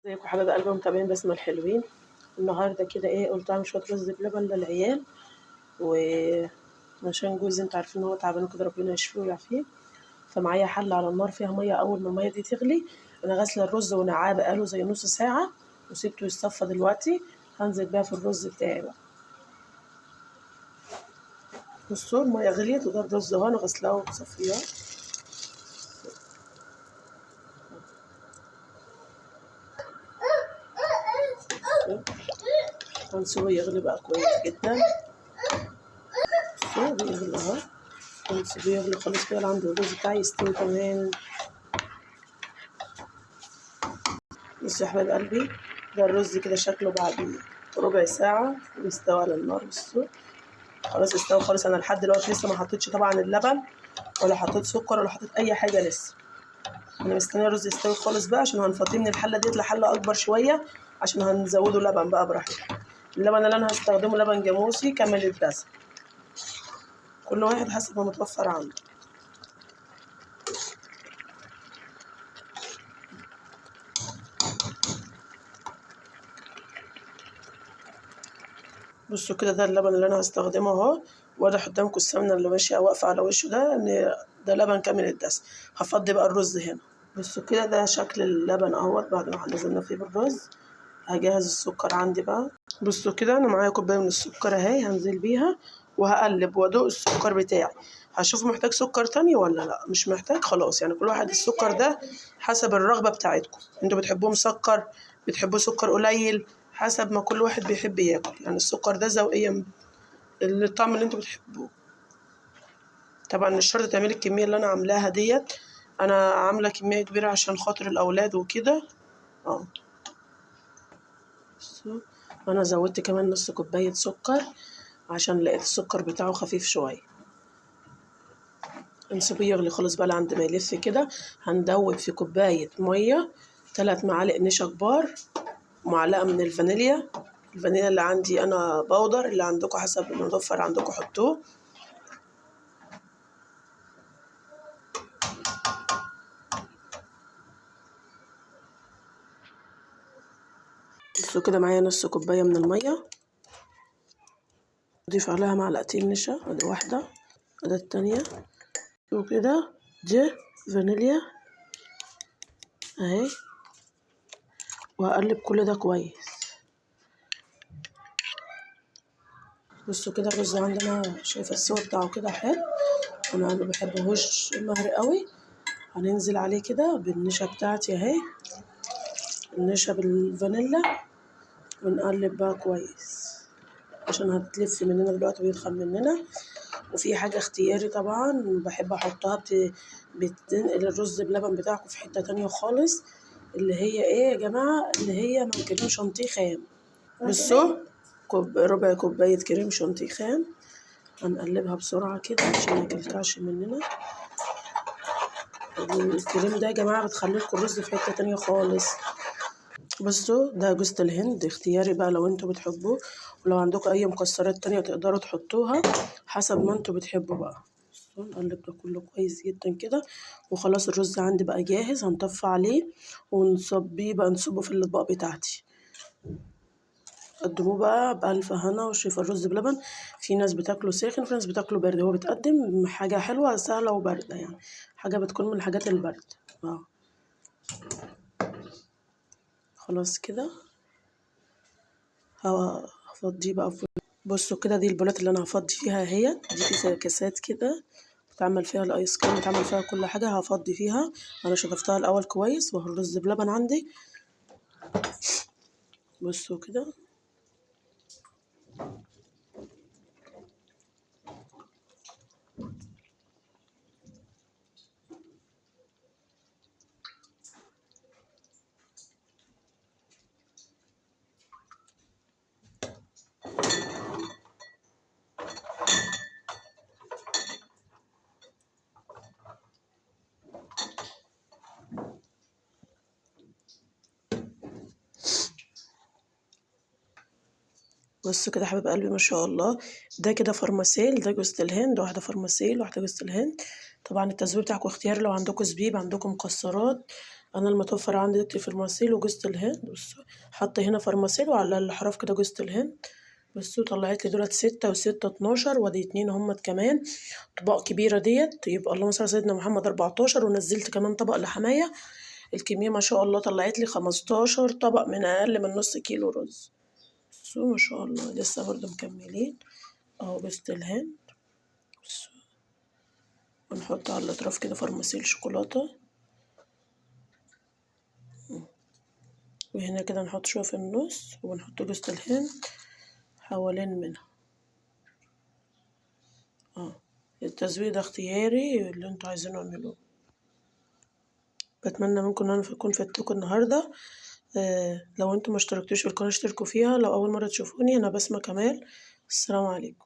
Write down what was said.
ازيكم حبايب قلبي ومتابعين بسمة الحلوين. النهارده كده ايه، قلت اعمل شوية رز بلبن للعيال، وعشان جوزي انتوا عارفين ان هو تعبان كده، ربنا يشفيه ويعافيه. فمعايا حله على النار فيها مية، اول ما المية دي تغلي انا غاسله الرز ونقعاه بقاله زي نص ساعة وسبته يتصفى. دلوقتي هنزل بقى في الرز بتاعي بقى. بصوا المية غليت وده الرز اهو، انا غسلاه ومصفياه. هنسيبه يغلي بقى كويس جدا. بصوا بيغلي اهو، هنسيبه يغلي خالص كده لعند الرز بتاعي يستوي تمام. بصوا يا حبايب قلبي، ده الرز كده شكله بعد ربع ساعة بيستوي على النار. بصوا خلاص استوى خالص. انا لحد دلوقتي لسه ما حطيتش طبعا اللبن ولا حطيت سكر ولا حطيت اي حاجة لسه. انا مستنيه الرز يستوي خالص بقى عشان هنفضيه من الحلة ديت لحله اكبر شوية، عشان هنزوده لبن بقى براحتنا. اللبن اللي انا هستخدمه لبن جاموسي كامل الدسم، كل واحد حسب ما متوفر عنده. بصوا كده ده اللبن اللي انا هستخدمه اهو، واضح قدامكم السمنة اللي ماشية واقفة على وشه ده ان ده لبن كامل الدسم. هفضي بقى الرز هنا. بصوا كده ده شكل اللبن اهوت بعد ما نزلنا فيه بالرز. هجهز السكر عندي بقى. بصوا كده انا معايا كوباية من السكر اهي، هنزل بيها وهقلب وادوق السكر بتاعي، هشوف محتاج سكر تاني ولا لا. مش محتاج خلاص، يعني كل واحد السكر ده حسب الرغبة بتاعتكم، انتوا بتحبوه مسكر، بتحبوه سكر قليل، حسب ما كل واحد بيحب ياكل. يعني السكر ده ذوقيا الطعم اللي انتوا بتحبوه. طبعا مش شرط تعملي الكمية اللي انا عاملاها ديت، انا عامله كمية كبيرة عشان خاطر الاولاد وكده. بصوا انا زودت كمان نص كوباية سكر عشان لقيت السكر بتاعه خفيف شوية. نسيبه يغلي خالص بقى لعند ما يلف كده. هندوب في كوباية مية 3 معالق نشا كبار، ومعلقة من الفانيليا. الفانيليا اللي عندي انا بودر، اللي عندكم حسب ما متوفر عندكم حطوه. بصوا كده معايا نص كوباية من المية، اضيف عليها معلقتين نشا، ادي واحدة ادي التانية، وكده دي فانيليا اهي، وهقلب كل ده كويس. بصوا كده الرز عندنا شايفه السوا بتاعه كده حلو، انا ما بحبهوش مهري قوي. هننزل عليه كده بالنشا بتاعتي اهي، النشا بالفانيلا، ونقلب بقى كويس عشان هتلف مننا دلوقتي ويتخن مننا. وفي حاجة اختياري طبعا بحب احطها، بتنقل الرز بلبن بتاعكم في حتة تانية خالص، اللي هي ايه يا جماعة؟ اللي هي مع كريم شانتيه خام. بصوا ربع كوباية كريم شانتيه خام، هنقلبها بسرعة كده عشان ما يكلكعش مننا. الكريم ده يا جماعة بتخلي لكم الرز في حتة تانية خالص. بصوا ده جوزة الهند اختياري بقى لو انتوا بتحبوه، ولو عندكم اي مكسرات تانية تقدروا تحطوها حسب ما انتوا بتحبوا بقى. بصوا نقلب ده كله كويس جدا كده، وخلاص الرز عندي بقى جاهز. هنطفي عليه ونصبيه بقى، نصبه في الاطباق بتاعتي. قدموه بقى بألف هنا وشفا. الرز بلبن في ناس بتاكله ساخن وفي ناس بتاكله بارد، هو بيتقدم حاجة حلوة سهلة وباردة، يعني حاجة بتكون من الحاجات الباردة. خلاص كده هفضيه بقى في. بصوا كده دي البولات اللي انا هفضي فيها اهيت، دي كاسات كده بتعمل فيها الايس كريم، بتعمل فيها كل حاجة. هفضي فيها، انا شطفتها الاول كويس، وهو الرز بلبن عندي. بصوا كده بصوا كده حبيب قلبي ما شاء الله. ده كده فرماسيل، ده جوزة الهند، واحدة فرماسيل واحدة جوزة الهند. طبعا التزويق بتاعكم اختيار، لو عندكم زبيب، عندكم مكسرات، انا المتوفر عندي دلوقتي فرماسيل وجوزة الهند. بصوا حاطه هنا فرماسيل وعلى الاحراف كده جوزة الهند. بصوا طلعت لي دولت 6 و6 12، وادي 2 همت كمان اطباق كبيرة ديت، يبقى اللهم صل على سيدنا محمد 14. ونزلت كمان طبق لحماية. الكمية ما شاء الله طلعت لي 15 طبق من اقل من نص كيلو رز. بصوا ما شاء الله لسه برضو مكملين اهو جوزة الهند. بصوا ونحط على الاطراف كده فرماسيل شوكولاتة، وهنا كده نحط شوية في النص، ونحط جوزة الهند حوالين منها. التزويق ده اختياري، اللي انتوا عايزينه اعملوه. بتمنى منكم ان انا اكون فدتكم النهارده. لو انتوا ما اشتركتوش في القناة اشتركوا فيها. لو اول مرة تشوفوني، انا بسمة كمال. السلام عليكم.